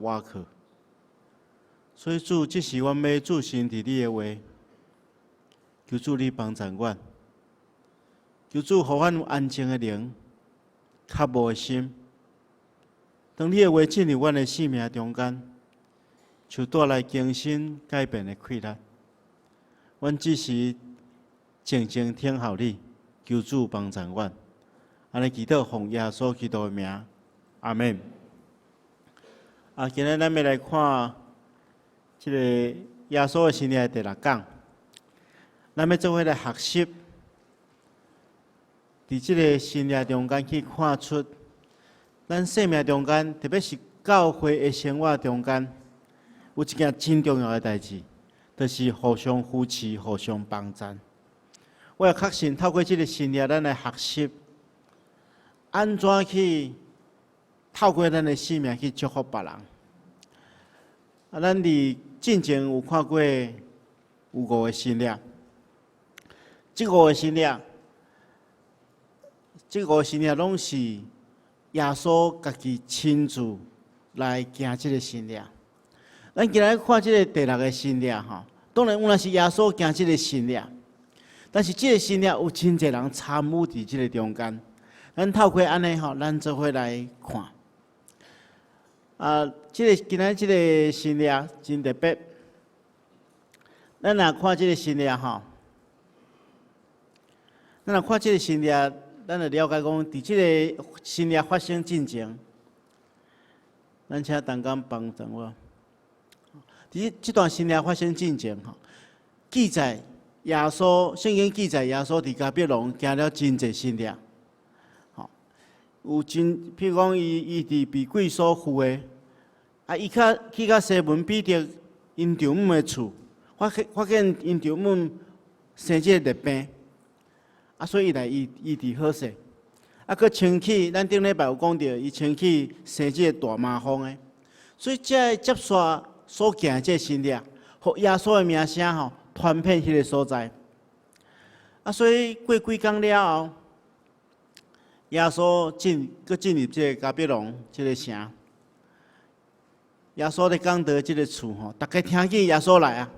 倚靠。所以主，這時阮欲注心佇你的話，求主你幫助阮，求主予阮有安靜的靈、渴慕的心。當你的話進入阮的生命中間，就帶來更新改變的氣力。阮只是靜靜聽候你，求主幫助阮。按呢祈禱奉耶穌基督的名，阿門。啊，今日咱欲來看這個耶穌的神蹟的第六講，咱欲做伙來學習，佇這個神蹟中間去看出，咱生命中間，特別是教會的生活中間，有一件真重要的代誌，就是互相扶持、互相幫贊。我也確信，透過這個神蹟，咱來學習，按怎去透過咱的生命去祝福別人。啊，咱佇進前有看過有五個神蹟，這五個神蹟，這五個神蹟攏是耶穌家己親自來行這個神蹟。咱今日看這個第六個神蹟吼，當然有若是耶穌行這個神蹟，但是這個神蹟有真濟人參與佇這個中間。咱透過按呢吼，咱做伙來看。啊，這個今仔這個神蹟真特別。咱若看這個神蹟吼，咱若看這個神蹟，咱就了解講，佇這個神蹟發生進前，咱請陳剛幫助我。佇這段神蹟發生進前吼，記載耶穌，聖經記載耶穌佇迦百農行了真濟神蹟。有真，譬如講，伊伊佇被鬼所附的，啊，伊較去到西門彼得𪜶丈母的厝，發現發現𪜶丈母生這個癩病，啊，所以伊來醫醫治好勢。啊，閣清去，咱頂禮拜有講著，伊清去生這個大麻風的，所以這个接續所行的這個神蹟，予耶穌的名聲吼傳遍彼個所在。啊，所以過幾工了後，耶穌進，閣進入這個迦百農這個城。耶穌咧講道這個厝吼，逐家聽見耶穌來啊，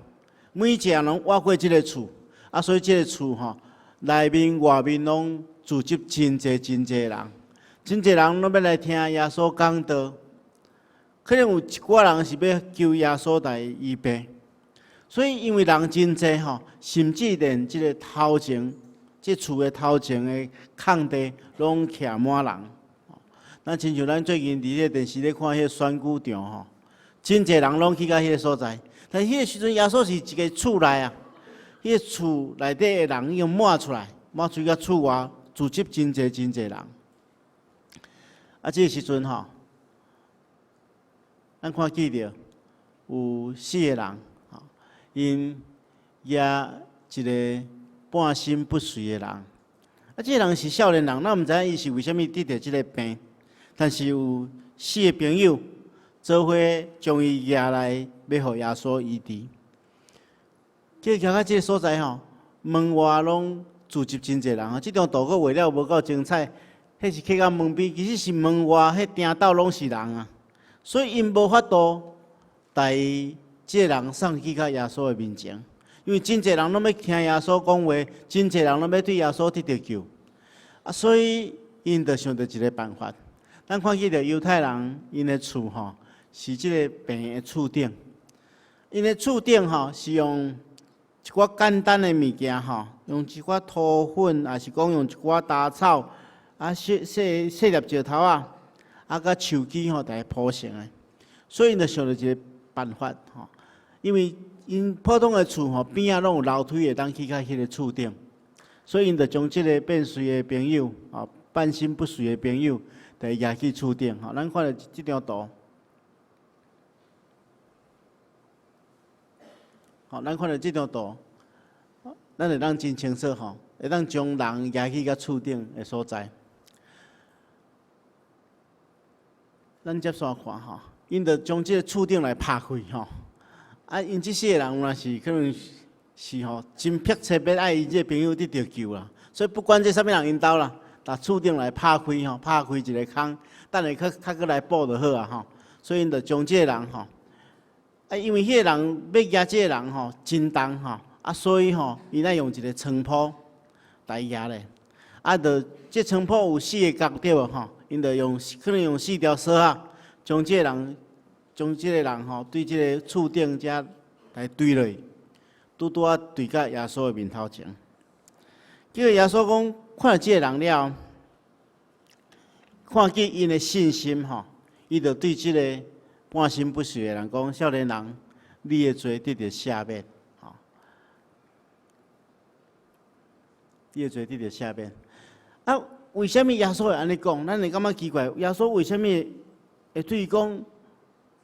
每一個人攏倚過這個厝，啊，所以這個厝吼，內面外面攏聚集真濟真濟人，真濟人攏欲來聽耶穌講道。可能有一寡人是欲求耶穌來醫病，所以因為人真濟吼，甚至連這個頭前，這厝的頭前的空地攏徛滿人。咱親像咱最近佇咧電視咧看彼個選舉場吼，真濟人攏去到彼個所在。但彼個時陣，耶穌是一個厝內啊，彼個厝內底的人已經滿出來，滿出到厝外，聚集真濟真濟人。啊，這個時陣吼，咱看見著有四個人，吼，𪜶舉一個半身不遂的人，啊，這個人是少年人，咱毋知影伊是為啥物得著這個病，但是有四個朋友做伙將伊舉來，欲予耶穌醫治。結果到這個所在吼，門外攏聚集真濟人吼，這張圖閣畫了無夠精彩，彼是企到門邊，其實是門外彼埕斗攏是人啊，所以𪜶無法度帶這個人送去到耶穌的面前。因為真濟人攏欲聽耶穌講話，真濟人攏欲對耶穌得著救，啊，所以𪜶就想著一個辦法。咱看見著猶太人𪜶的厝吼，是這個棚的厝頂，𪜶的厝頂吼是用一寡簡單的物件吼，用一寡塗粉，抑是講用一寡稻草，啊，細細細粒石頭仔，啊，佮樹枝吼，來鋪成的。所以𪜶就想著一個辦法吼，因為𪜶普通的厝吼，邊仔攏有樓梯會當去到彼個厝頂，所以𪜶就將這個變遂的朋友，吼，半身不遂的朋友，就舉去厝頂。吼，咱看著這張圖，吼，咱看著這張圖，咱會當真清楚吼，會當將人舉去到厝頂的所在。咱接續看吼，𪜶就將這個厝頂來拍開吼。啊，𪜶這四個人有若是可能是吼，真迫切欲愛𪜶這個朋友得著救啦，所以不管這啥物人𪜶兜啦，共厝頂來拍開吼，拍開一個空，等下較較閣來補就好啊吼。所以𪜶就將這個人吼，啊，因為彼个人欲舉這个人吼真重吼，啊，所以吼，𪜶愛用一个床鋪來舉咧，啊，就這床鋪有四个角對無吼，𪜶就用可能用四條索仔，將這个人將這个人吼對這个厝頂遮來墜落去，拄拄仔墜甲耶穌的面頭前。結果耶穌講，看著這个人了，看見𪜶的信心吼，伊就對這个半身不遂的人講：少年人，你的罪得著赦免，吼，你的罪得著赦免。啊，為啥物耶穌會按呢講？咱會感覺奇怪，耶穌為啥物會對伊講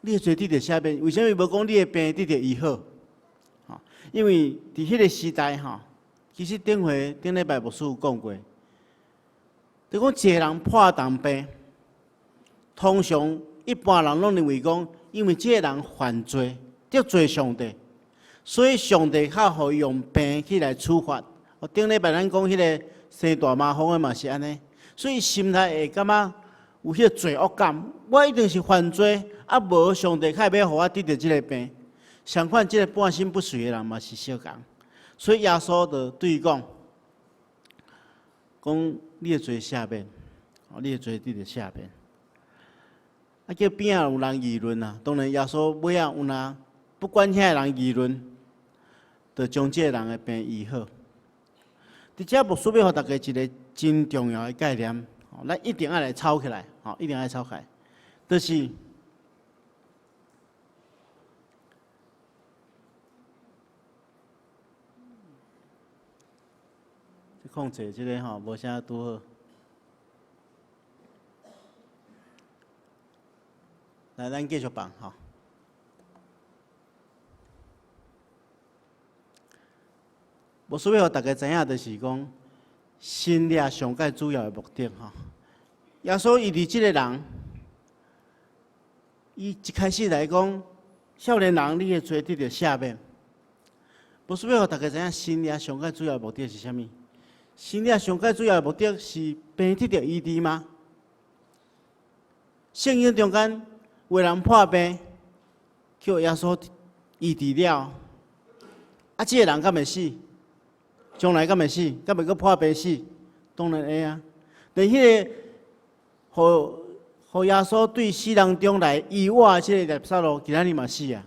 你的罪得著赦免？為啥物無講你的病得著醫好？吼，因為佇彼个時代吼，其實頂回頂禮拜牧師有講過，就講一个人破重病，通常一般人攏認為講，因為這个人犯罪得罪上帝，所以上帝較予伊用病去來處罰。頂禮拜咱講彼个生大麻風的嘛是按呢，所以心內會感覺有彼个罪惡感，我一定是犯罪，啊無上帝較會欲予我得著這个病。相款，這个半身不遂的人嘛是相仝，所以耶穌就對伊講：講你的罪赦免，你的罪得著赦免。啊，叫邊仔有人議論啊，當然耶穌尾仔有若不管遐个人議論，就將這个人的病醫好。佇遮牧師欲予大家一个真重要的概念，咱一定愛來抄起來，吼，一定愛抄起來，就是。控制這个吼無啥拄好。來，咱繼續放吼。牧師欲予大家知影，就是講，神蹟上蓋主要的目的吼。耶穌伊佇這个人，伊一開始來講，少年人，你的罪得著赦免。牧師欲予大家知影，神蹟上蓋主要的目的是啥物？神蹟上蓋主要的目的是病得著醫治嗎？聖經中間有人破病，予耶穌醫治了，啊，這个人敢會死？將來敢會死？敢會閣破病死？當然會啊！但彼个，予耶穌對死人中來醫活這个拉撒路，今仔日嘛死啊！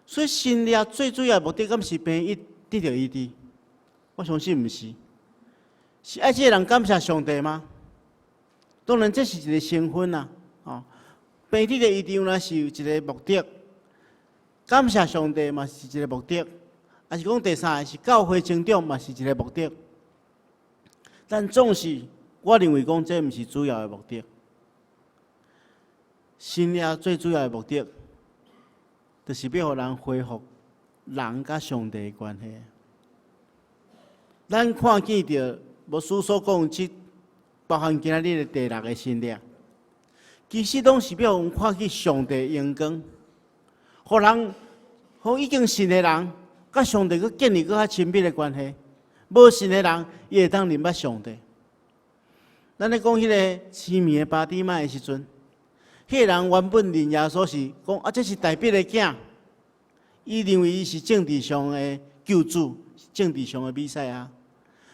所以神蹟最主要的目的，敢是病醫得著醫治？我相信毋是。是愛這个人感謝上帝嗎？當然，這是一個身份啊！哦，病得著醫治若是有一个目的，感謝上帝嘛是一个目的，抑是講第三个是教會成長嘛是一个目的。但總是，我認為講這毋是主要的目的。神蹟最主要的目的，就是欲予人恢復人佮上帝的關係。咱看見著牧師所講這，包含今仔日的第六个神蹟，其實攏是欲予阮看見上帝榮光，予人，予已經信的人，佮上帝閣建立閣較親密的關係；無信的人，伊會當認捌上帝。咱咧講彼个痴迷的巴底買的時陣，彼个人原本認耶穌是講啊，這是大衛的囝，伊認為伊是政治上的救主，政治上的彌賽亞。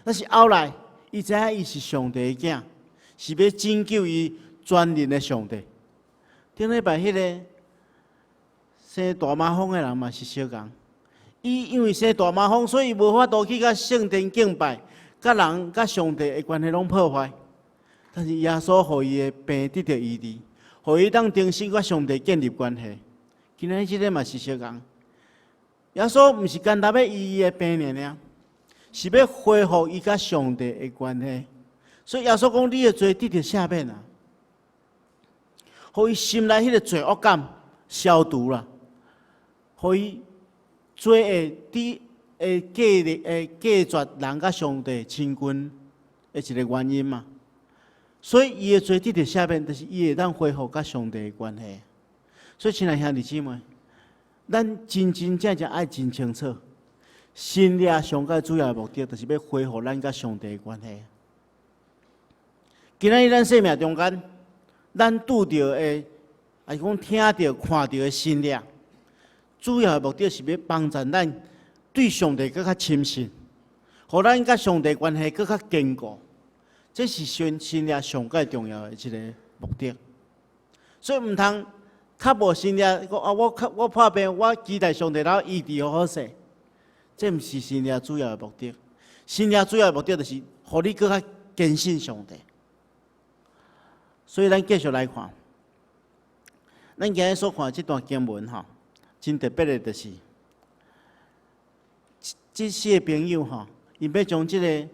但是後來，伊知影伊是上帝的囝，是欲拯救伊全人的上帝。頂禮拜彼个生大麻風的人嘛是相仝，伊因為生大麻風，所以無法度去共聖殿敬拜，佮人佮上帝的關係攏破壞。但是耶穌予伊的病得著醫治，予伊當重新佮上帝建立關係。今仔日這个嘛是相仝，耶穌毋是干焦欲醫伊的病爾爾。是欲恢復伊佮上帝的關係，所以耶穌講：你的罪得著赦免啊，予伊心內彼个罪惡感消除啦，予伊罪會佇會隔離會隔絕人佮上帝親近的一個原因嘛。所以伊的罪得著赦免，就是伊會當恢復佮上帝的關係。所以，親愛兄弟姊妹，咱真真正正愛真清楚。神蹟上蓋主要的目的，就是欲恢復咱佮上帝的關係。今仔日咱生命中間，咱拄著的抑是講聽著、看著的神跡，主要的目的是欲幫助咱對上帝閣較深信，予咱佮上帝關係閣較堅固。這是神跡上蓋重要的一个目的。所以毋通較無神跡，講啊，我較我破病，我期待上帝來醫治予好勢。這毋是神跡主要的目的。神跡主要的目的就是予你閣較堅信上帝。所以咱繼續來看，咱今日所看這段經文吼，真特別的就是，這四個朋友吼，𪜶欲將這个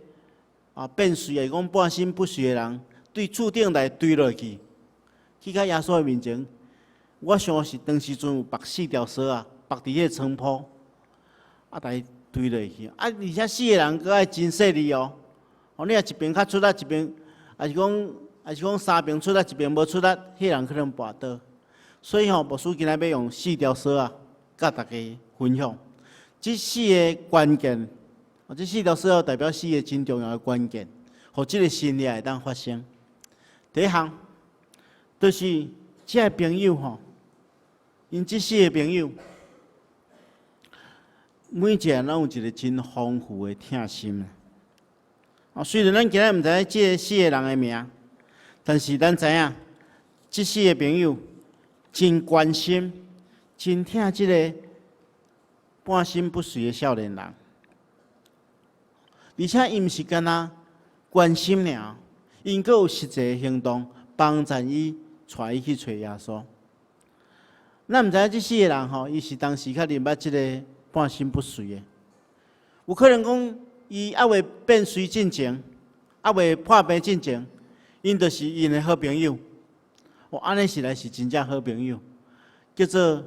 變隨的講半身不遂的人，對厝頂來推落去，去到耶穌的面前。我想是當時陣有縛四條索仔，縛佇彼个床鋪，來推落去。而且四个人閣愛真細膩哦。哦，你若一邊較出力，一邊，抑是講三邊出力，一邊無出力，彼个人可能跋倒。所以吼，牧師今仔欲用四條索仔，佮大家分享。這四个關鍵，這四條索仔代表四个真重要的關鍵，予這个神跡會當發生。第一項，就是這个朋友吼，𪜶這四个朋友，每一个人攏有一个真豐富的疼心。雖然咱今仔毋知影這四个人的名，但是咱知影，這四个朋友真關心、真疼這个半身不遂的少年人，而且伊毋是干焦關心爾，𪜶閣有實際行動幫助伊，帶伊去揣耶穌。咱毋知影這四个人吼，伊是當時較認捌這个半身不遂的，有可能講伊猶未變隨進前，猶未破病進前，𪜶就是𪜶的好朋友。哦，按呢實在是真正好朋友，叫做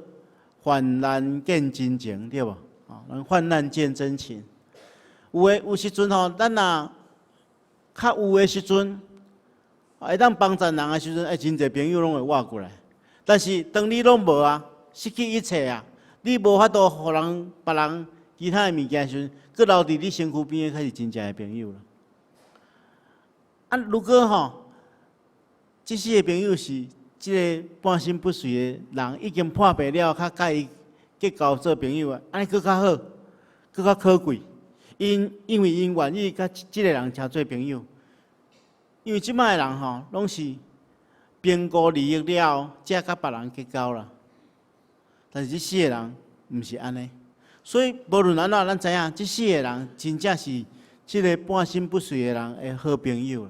患難見真情，對無？哦，咱患難見真情。有的有時陣吼，咱若較有的時陣，會當幫助人的時陣，會真濟朋友攏會倚過來。但是當你攏無啊，失去一切啊，你無法度予人別人其他的物件時陣，閣留佇你身軀邊的，才是真正的朋友啦。如果吼，這四个朋友是這个半身不遂的人，已經破病了，較佮伊結交做朋友啊，按呢閣較好，閣較可貴。因為𪜶願意佮這个人成做朋友，因為這擺的人吼，攏是評估利益了後，才佮別人結交啦。但是這四个人毋是按呢，所以無論按怎，咱知影這四个人真正是這个半身不遂的人的好朋友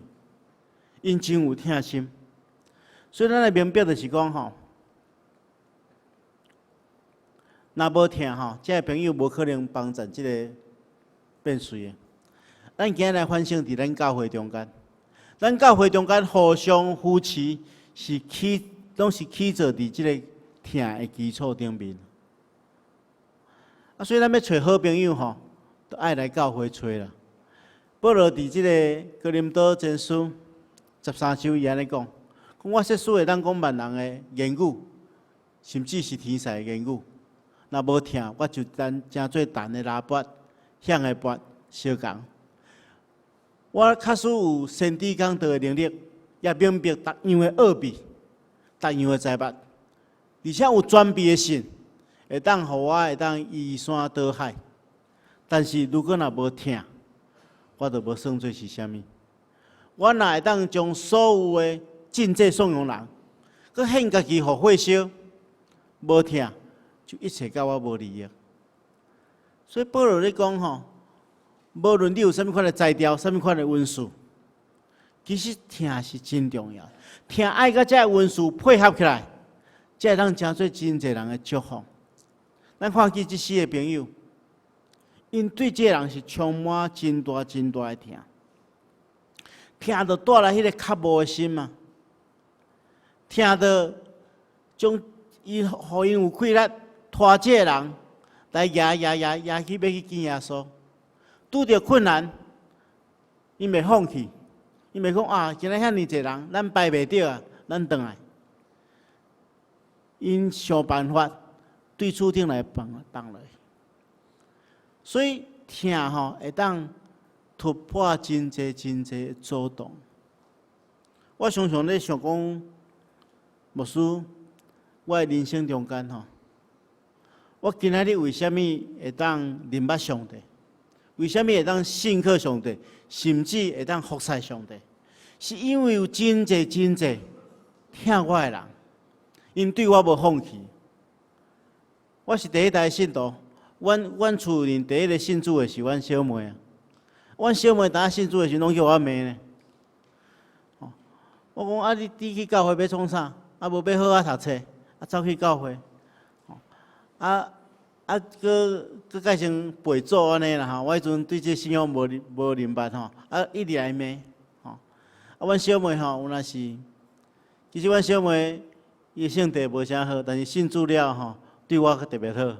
，𪜶真有疼心。所以咱來明白就是講吼，若無疼吼，這个朋友無可能幫助這个變隨的。咱今日來反省佇咱教會中間，咱教會中間互相扶持是起，攏是起做佇這个疼的基礎頂面。所以咱欲揣好朋友吼，都愛來教會揣啦。保羅佇這个哥林多前書13章伊按呢講，講我設使會當講萬人的言語，甚至是天使的言語，若無疼，我就單成做銅的喇叭、響的缽、相仝。我確實有先知講道的能力，也明白逐樣的奧秘、逐樣的財物，而且有全備的信，會當予我會當移山倒海。但是如果若無疼，我就無算做是啥物。我若會當將所有的賑濟送予人，閣獻家己予火燒，無疼，就一切佮我無利益。所以保羅咧講吼，無論你有啥物款的才調，啥物款的恩賜，其實疼是真重要。疼愛佮這个恩賜配合起來，才會當成做真濟人的祝福。咱看見這四个朋友，𪜶對這个人是充滿真大真大的疼，疼就帶來彼个渴慕的心嘛，疼就將伊予𪜶有氣力拖這个人來舉舉舉舉去欲去見耶穌。拄著困難，𪜶袂放棄，𪜶袂講啊，今仔遐爾濟人，咱排袂著啊，咱轉來。𪜶想辦法對厝頂來放放落。所以疼吼會當突破真濟真濟阻擋。我常常咧想講，牧師，我的人生中間吼，我今仔日為啥物會當認捌上帝？為啥物會當信靠上帝？甚至會當服侍上帝？是因為有真濟真濟疼我的人，𪜶對我無放棄。我是第一代信徒，阮厝裡第一个信主的是阮小妹啊。阮小妹當信主的時，攏叫我罵呢。我講啊，你去教會欲創啥？啊，無欲好好讀冊，啊，走去教會。啊，閣改成背祖按呢啦吼。我彼陣對這信仰無明白吼，啊，一直來罵。吼，啊，阮小妹吼，有若是，其實阮小妹伊的性格無啥好，但是信主了吼，對我閣特別好。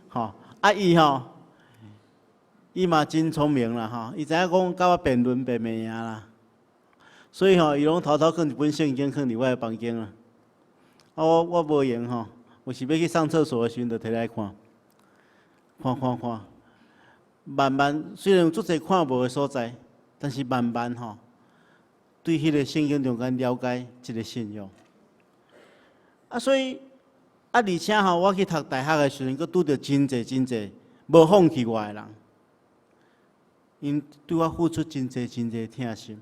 吼，啊，伊吼，伊嘛真聰明啦吼，伊知影講佮我辯論辯袂贏啦，所以吼，伊攏偷偷囥一本聖經囥佇我的房間啦。啊，我無閒吼，有時欲去上廁所的時陣，就提來看，看看看，慢慢雖然有足濟看無的所在，但是慢慢吼，對彼個聖經中間了解這个信仰。啊，所以啊，而且吼，我去讀大學的時陣，閣拄著真濟真濟無放棄我的人，𪜶對我付出真濟真濟疼心。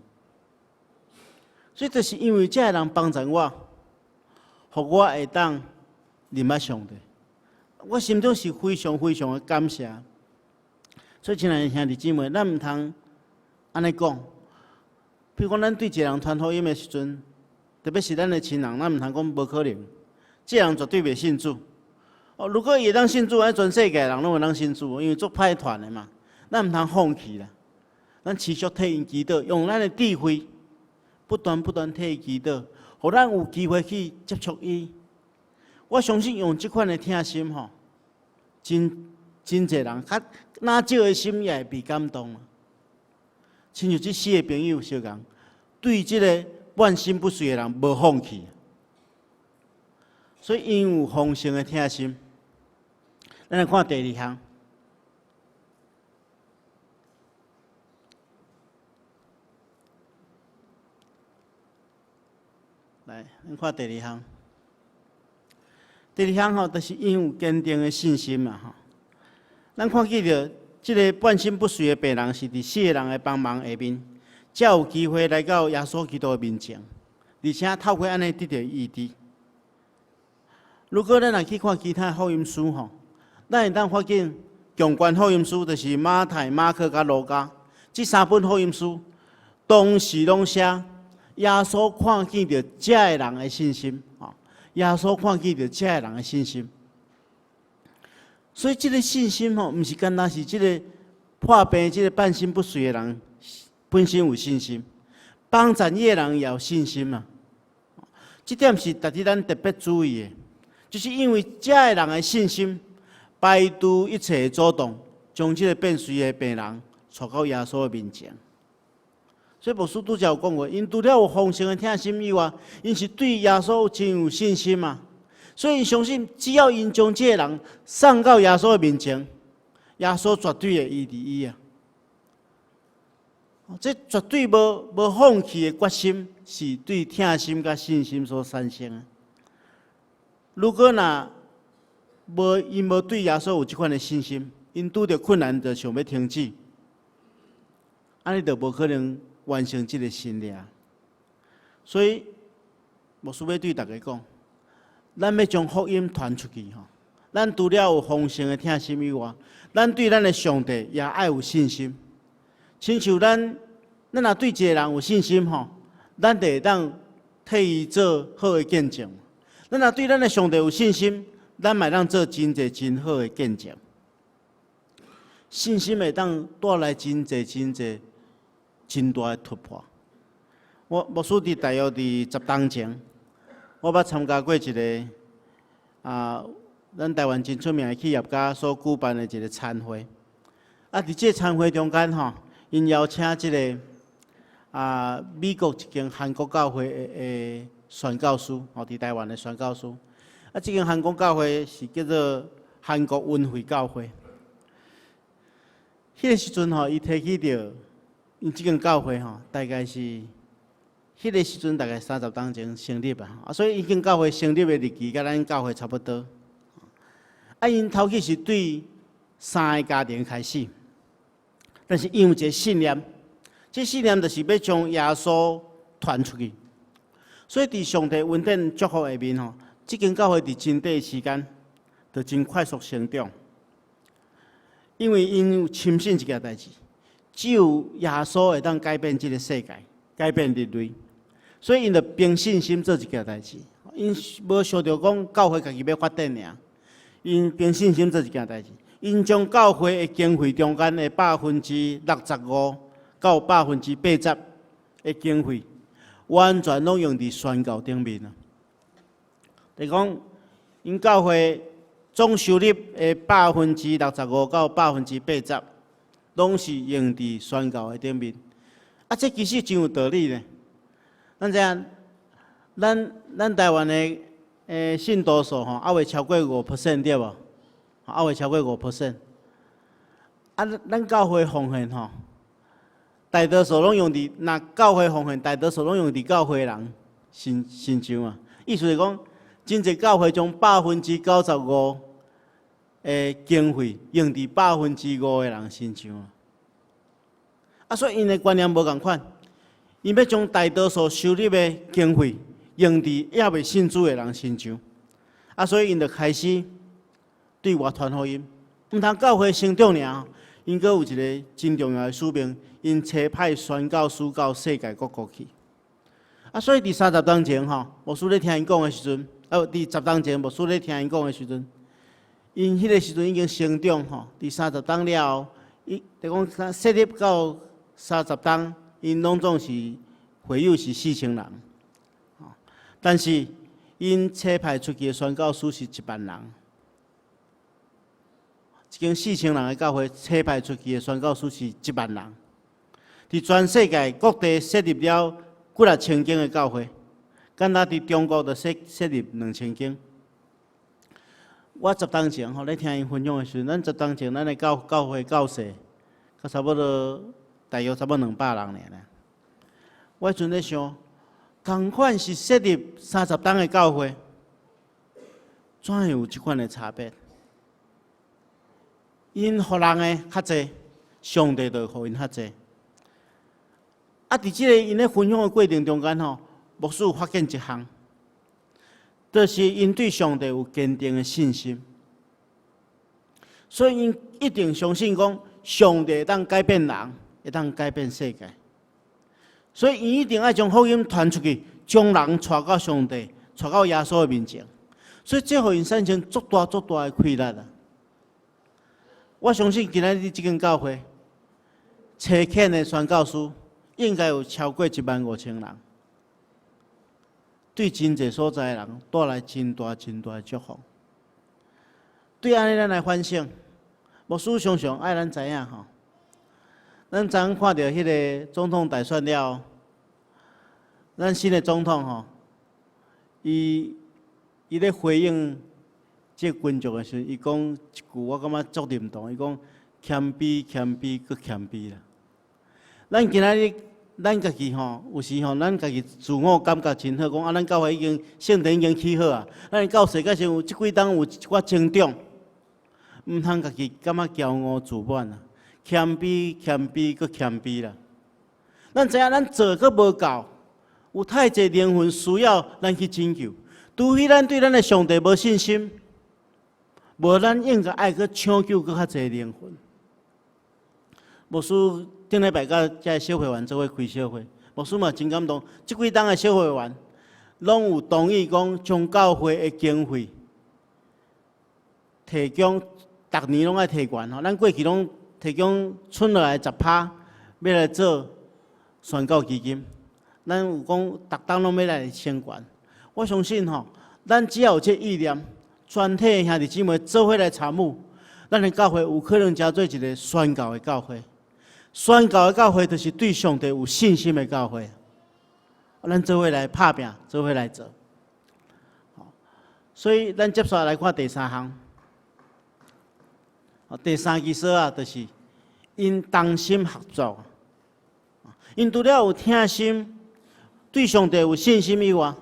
所以就是因為這个人幫助我，予我會當認捌上帝。我心中是非常非常的感謝。所以，親愛的兄弟姊妹，咱毋通按呢講。比如講，咱對一个人傳福音的時陣，特別是咱的親人，咱毋通講無可能。這个人絕對袂信主。哦，如果伊會當信主，按呢全世界人攏會當信主，因為足歹傳的嘛。咱毋通放棄啦，咱持續替𪜶祈禱，用咱的智慧，不斷不斷替伊祈禱，予咱有機會去接觸伊。我相信用這款的疼心吼，真濟人較若少的心也會被感動。親像這四个朋友相仝，對這个半身不遂的人無放棄，所以𪜶有豐盛的疼心。咱來看第二項。來，咱看第二項。第二項吼，就是𪜶有堅定的信心嘛吼。咱看見著這个半身不遂的病人，是佇四个人的幫忙下面，才有機會來到耶穌基督的面前，而且透過按呢得著醫治。如果咱若去看其他福音書吼，咱會當發現共關福音書，就是馬太、馬可佮路加這三本福音書，當時攏寫耶穌看見著這个人的信心，吼，耶穌看見著這个人的信心。所以這个信心吼，毋是干焦是這个破病、這个半身不遂的人本身有信心，幫助伊的人也有信心啊。這點是值得咱特別注意的，就是因為這个人的信心，排除一切的阻擋，將這个變遂的病人帶到耶穌的面前。所以牧師拄才有講過，𪜶除了有豐盛的疼心以外，𪜶是對耶穌真有信心嘛。所以相信，只要𪜶將這个人送到耶穌的面前，耶穌絕對會醫治伊啊！這絕對無放棄的決心，是對疼心佮信心所產生的。如果若無𪜶無對耶穌有這款的信心，𪜶拄著困難就想欲停止，按呢就無可能完成這个神蹟。所以，牧師欲對大家講，咱欲將福音傳出去吼，咱除了有豐盛的疼心以外，咱對咱的上帝也愛有信心。親像咱，咱若對一个人有信心吼，咱就會當替伊做好的見證。咱若對咱的上帝有信心，咱嘛會當做真濟真好的見證。信心會當帶來真濟真濟真大的突破。我牧師佇大約佇10冬前，我捌參加過一个啊，咱台灣真出名的企業家所舉辦的一个餐會。啊，佇這个餐會中間吼，𪜶邀請這个啊美國一間韓國教會的宣教師，吼，佇台灣的宣教師。啊，這間韓國教會是叫做韓國恩惠教會。彼个時陣吼，伊提起著，𪜶這間教會吼，大概是彼个時陣大概30冬前成立啊，啊，所以𪜶間教會成立的日期佮咱教會差不多。啊，𪜶頭起是對三个家庭開始，但是𪜶有一个信念，這信念就是欲將耶穌傳出去。所以佇上帝恩典祝福下面吼，這間教會佇真短時間就真快速成長。因為𪜶有深信一件代誌，只有耶穌會當改變這个世界，改變人類。所以𪜶就憑信心做一件代誌，𪜶無想著講教會家己欲發展爾，𪜶憑信心做一件代誌，𪜶將教會的經費中間的65%到80%的經費，完全攏用佇宣教頂面啊。就講，𪜶教會總收入的65%到80%，攏是用佇宣教的頂面。啊，這其實真有道理呢。咱知影，咱台灣的信徒數吼，猶未超過5% 對無？猶未超過5%。啊，咱教會奉獻吼，大多數攏用佇，若教會奉獻，大多數攏用佇教會人身上啊。意思是講，真濟教會將95%的經費用佇5%的人身上啊。啊，所以𪜶的觀念無仝款。𪜶欲將大多數收入的經費用佇猶未信主的人身上，啊，所以𪜶就開始對外傳福音。毋通教會成長爾，𪜶閣有一个真重要的使命，𪜶差派宣教師到世界各國去。啊，所以佇30冬前吼，牧師咧聽𪜶講的時陣，啊，佇10冬前牧師咧聽𪜶講的時陣，𪜶彼个時陣已經成長吼，佇三十冬了後，伊就講設立到三十冬，𪜶攏總是會友是4000人，但是𪜶差派出去的宣教師是1萬人。一間4000人的教會，差派出去的宣教師是一萬人。佇全世界各地設立了幾若千間的教會，敢若佇中國就設立2000間。我十冬前吼咧聽𪜶分享的時陣，咱十冬前咱的教會教士，閣差不多大約差不多200人爾啦。我彼陣咧想，仝款是設立三十冬的教會，怎會有這款的差別？𪜶予人的較濟，上帝就會予𪜶較濟。啊，佇這个𪜶咧分享的過程中間吼，牧師有發現一項，就是𪜶對上帝有堅定的信心，所以𪜶一定相信講，上帝會當改變人，會當改變世界。所以𪜶一定愛將福音傳出去，將人帶到上帝，帶到耶穌的面前。所以這予𪜶產生足大足大的氣力啊！我相信今仔日這間教會，差遣的宣教師應該有超過1萬5千人，對真濟所在的人帶來真大真大的祝福。對按呢，咱來反省，牧師常常愛咱知影吼。咱昨昏看著彼个總統大選了，咱新的總統吼，伊咧回應這個群眾的時陣，伊講一句我感覺足認同，伊講謙卑、謙卑、閣謙卑啦。咱今仔日咱家己吼，有時吼，咱家己自我感覺真好，講啊，咱教會已經聖殿已經起好啊，咱教世界上有這幾冬有一寡增長，毋通家己感覺驕傲自滿啊，謙卑、謙卑、閣謙卑啦。咱知影咱做閣無夠，有太濟靈魂需要咱去拯救，除非咱對咱的上帝無信心，無咱應該愛去搶救閣較濟靈魂。牧師頂禮拜佮遮小會員做伙開小會，牧師嘛真感動。這幾冬的小會員，攏有同意講將教會的經費提供，逐年攏愛提懸吼。咱過去攏提供存落來10趴，欲來做宣教基金。咱有講逐冬攏欲來升懸。我相信吼，咱只要有這意念，全體兄弟姊妹做伙來參與，咱的教會有可能成做一个宣教的教會。宣教的教會就是對上帝有信心的教會。咱做伙來拍拚，做伙來做。所以咱接續來看第三項。第三支鎖仔，就是𪜶同心合作。𪜶除了有疼心，對上帝有信心以外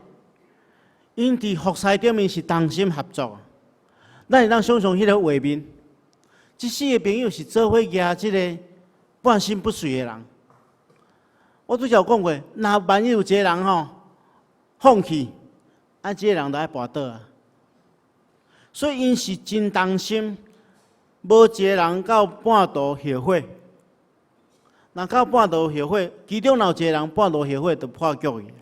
，𪜶佇服侍頂面是同心合作。咱會當想像彼个畫面，這四个朋友是做伙舉這个半身不遂的人。我拄才有講過，若萬一有一个人吼放棄，啊，這个人就愛跋倒啊。所以𪜶是真同心，無一个人到半途後悔。若到半途後悔，其中若有一个人半途後悔，就破局去。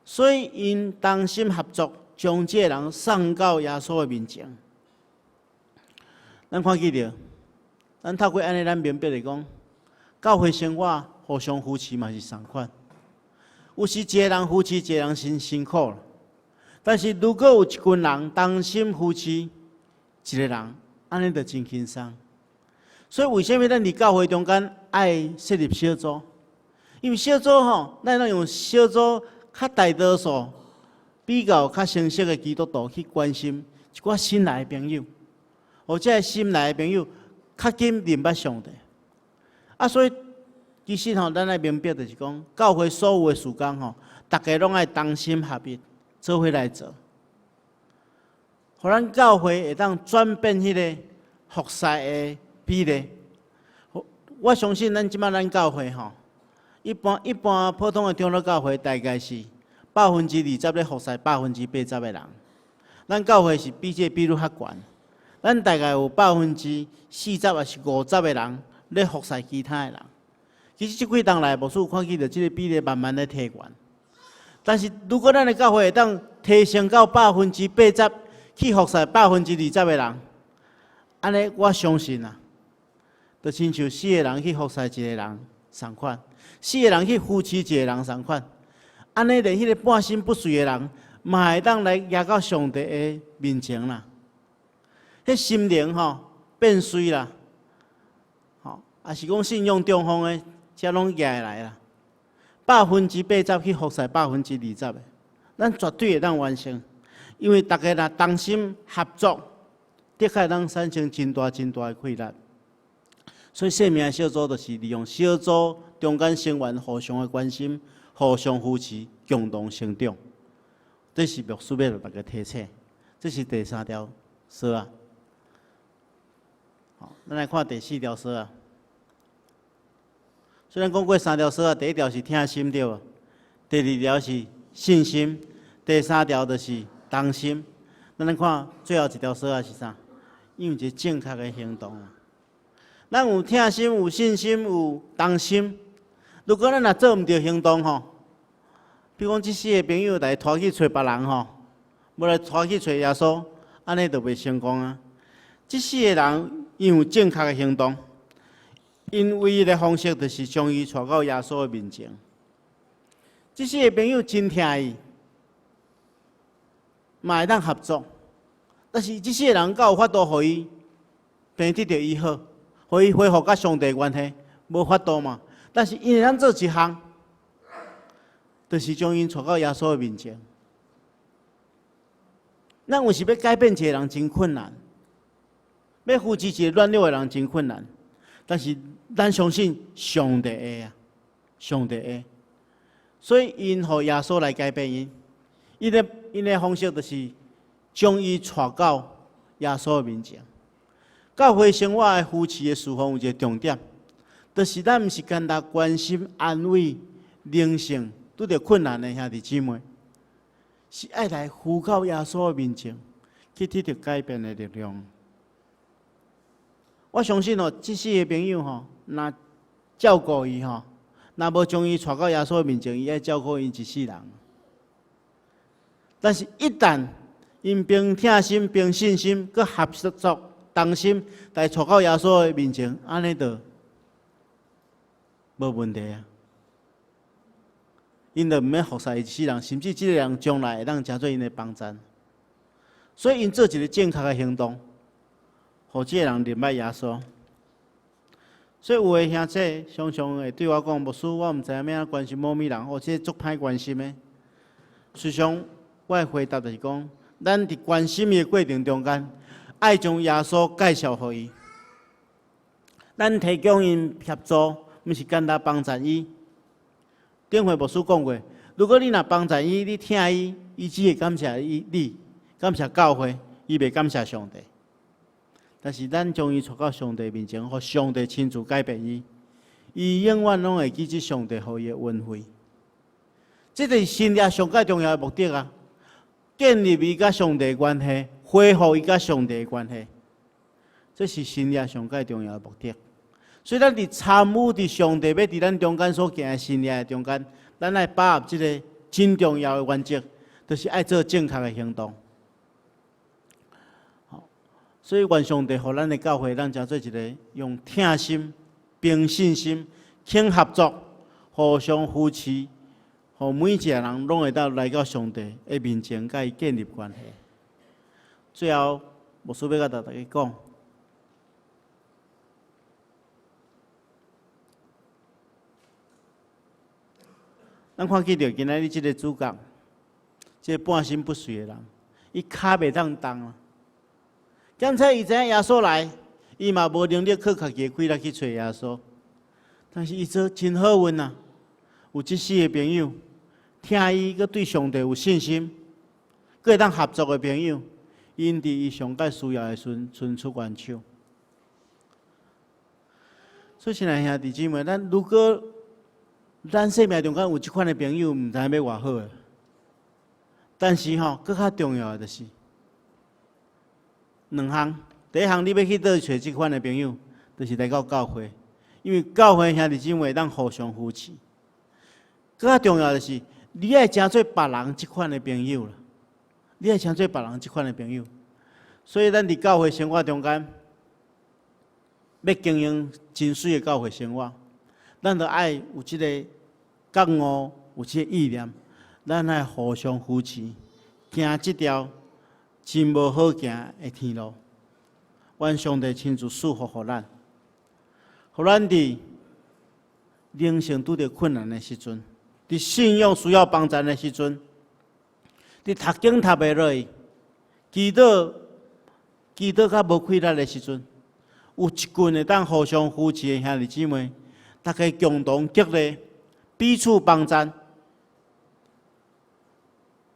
所以𪜶同心合作，將這個人送到耶穌的面前。咱看見著，咱透過按呢，咱明白來講，教會生活互相扶持嘛是仝款。有時一个人扶持一个人真辛苦，但是如果有一群人同心扶持一个人，按呢就真輕鬆。所以為啥物咱佇教會中間愛設立小組？因為小組吼，咱會當用小組較大多數比較較成熟的基督徒去關心一寡新來的朋友，或者是新來的朋友較緊認捌上帝。啊，所以其實吼，咱愛明白就是講，教會所有的事工吼，逐家攏愛同心合意做伙來做，予咱教會會當轉變彼个服侍的比例。我相信咱這擺咱教會吼，一般普通的長老教會大概是20%咧服侍80%的人。咱教會是比這個比率較懸，咱大概有40%抑是50的人咧服侍其他的人。其實這幾冬來，牧師有看見著這個比例慢慢咧提懸。但是如果咱的教會會當提升到80%去服侍20%的人，按呢我相信啊，就親像四個人去服侍一個人仝款，四個人去扶持一個人仝款，按呢連彼个半身不遂的人，嘛會當來蜈到上帝的面前啦。彼心靈吼變衰啦，吼，抑是講信仰中風的，這攏蜈會來啦。80%去服侍20%的，咱絕對會當完成，因為逐家若同心合作，的確會當產生真大真大的氣力。所以生命小組就是利用小組中間成員互相的關心、互相扶持、共同成長。這是牧師欲予大家提醒，這是第三條索仔。好，咱來看第四條索仔。雖然講過三條索仔，第一條是疼心對無？第二條是信心，第三條就是同心。咱來看最後一條索仔是啥？用一个正確的行動。咱有疼心、有信心、有同心。如果咱若做毋著行動吼，比如講這四个朋友來拖去揣別人吼，無來拖去揣耶穌，按呢就袂成功啊。這四个人𪜶有正確的行動，𪜶唯一的方式就是將伊帶到耶穌的面前。這四个朋友真疼伊，嘛會當合作，但是這四个人敢有法度予伊病得著醫好，予伊恢復佮上帝關係，無法度嘛。但是𪜶會當做一項，就是將𪜶帶到耶穌的面前。咱有時欲改變一個人真困難，欲扶持一個軟弱的人真困難，但是咱相信上帝會啊，上帝會。所以𪜶予耶穌來改變𪜶，𪜶的方式就是將伊帶到耶穌的面前。教會生活的扶持的事奉有一個重點，就是咱毋是干焦關心安慰靈性拄著困難的兄弟姊妹，是愛來扶到耶穌的面前，去得著改變的力量。我相信哦，這四個朋友吼，若照顧伊吼，若無將伊帶到耶穌的面前，伊愛照顧𪜶一世人。但是，一旦𪜶憑疼心、憑信心，閣合作同心，來帶到耶穌的面前，按呢就無問題啊。𪜶就毋免服侍一世人，甚至這個人將來會當成做𪜶的幫贊。所以，𪜶做一个正確的行動，予這個人認捌耶穌。所以有的兄弟常常會對我講：“牧師，我毋知影欲按怎關心某物人，哦，這足歹關心的。”實際上，我的回答就是講，咱佇關心伊的過程中間，愛將耶穌介紹予伊。咱提供𪜶協助，毋是干焦幫贊伊。頂回牧師講過，如果你若幫助伊，你疼伊，伊只會感謝伊你，感謝教會，伊袂感謝上帝。但是咱將伊帶到上帝面前，予上帝親自改變伊，伊永遠攏會記這上帝予伊的恩惠。這就是神蹟上蓋重要的目的啊！建立伊佮上帝的關係，恢復伊佮上帝的關係，這是神蹟上蓋重要的目的。所以，咱佇參與佇上帝欲佇咱中間所行的神蹟的中間，咱愛把握這个真重要的原則，就是愛做正確的行動。所以，願上帝予咱的教會，咱成做一个用疼心、憑信心、肯合作、互相扶持，予每一个人攏會當來到上帝的面前，佮伊建立關係。最後，牧師欲共大家講，咱看見著今仔日這个主角，這个半身不遂的人，伊跤袂當動啊。兼且伊知影耶穌來，伊嘛無能力靠家己的氣力去揣耶穌。但是伊做真好運啊！有這四個朋友，疼伊，閣對上帝有信心，閣會當合作的朋友，𪜶佇伊上蓋需要的時陣伸出援手。所以，親愛兄弟姊妹，咱如果咱生命中間有這款的朋友，毋知影欲偌好的。但是吼，閣較重要的就是兩項。第一項，你欲去佗揣這款的朋友，就是來到教會，因為教會兄弟姊妹會當互相扶持。閣較重要的是，你愛成做別人這款的朋友啦。你愛成做別人這款的朋友。所以，咱佇教會生活中間，欲經營真媠的教會生活，咱著愛有這個覺悟，有這個意念，咱愛互相扶持，行這條真無好行的天路。願上帝親自賜福予咱，予咱佇靈性拄著困難的時陣，佇信仰需要幫助的時陣，佇讀經讀袂落去，祈禱祈禱較無氣力的時陣，有一群會當互相扶持的兄弟姊妹，大家共同激勵，彼此幫助，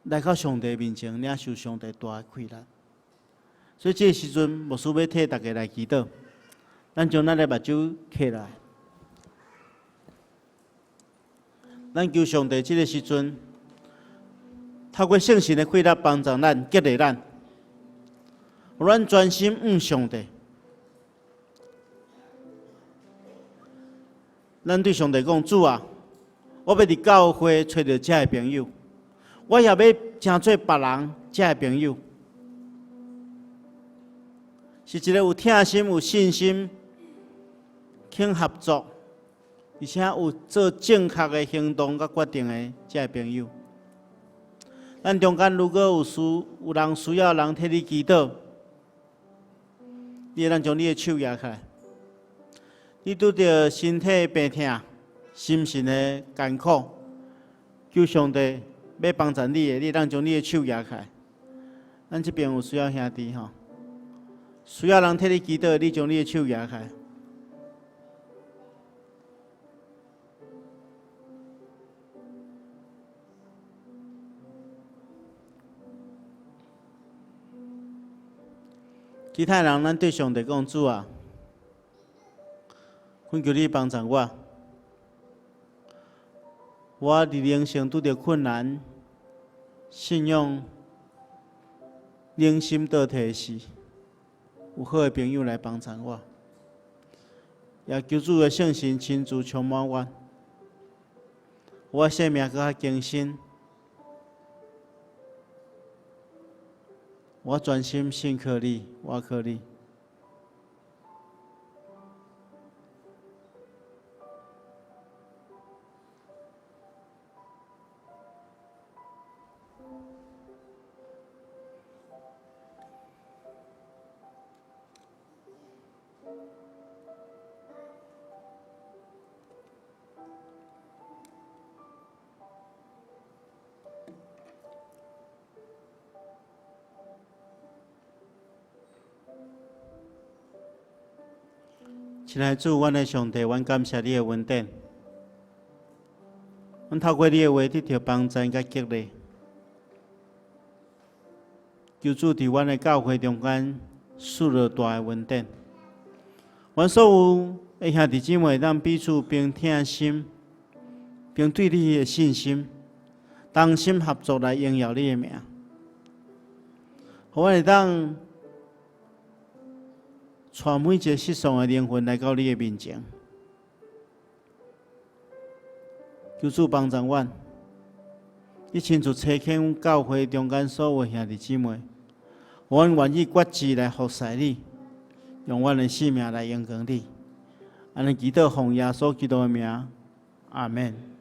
來到上帝面前，領受上帝大的氣力。所以這个時陣，牧師欲替大家來祈禱，咱將咱的目睭瞌來，咱求上帝這个時陣，透過聖神的氣力幫助咱、激勵咱，予咱專心向上帝。咱對上帝講：主啊，我欲佇教會揣著這个朋友，我也欲成做別人這个朋友，是一个有疼心、有信心、肯合作，而且有做正確的行動佮決定的這个朋友。咱中間如果有人需要人替你祈禱，你會當將你的手舉起來。你拄著身體病痛、心神的艱苦，求上帝欲幫助你的，你會當將你的手舉起來。咱這邊有需要兄弟吼，需要人替你祈禱，你將你的手舉起來。其他人，咱對上帝講：主啊，懇求你幫助我。我佇人生拄著困難、信仰、靈心倒退時，有好的朋友來幫助我。也求主的聖神親自充滿我，我生命閣較更新。我專心信靠你，倚靠你。親愛的主，阮的上帝，阮感謝你的恩典。阮阮透過你的話得著幫贊佮激勵。求主佇阮的教會中間賜落大的恩典。阮所有的兄弟姊妹，當彼此憑疼心，憑對你的信心，同心合作來榮耀你的名。予阮會當帶每一個失喪的靈魂來到你的面前。求主幫助阮，你親自差遣阮教會中間所有兄弟姊妹，阮願意決志來服侍你，用阮的性命來榮光你。按呢祈禱奉耶穌基督的名，阿門。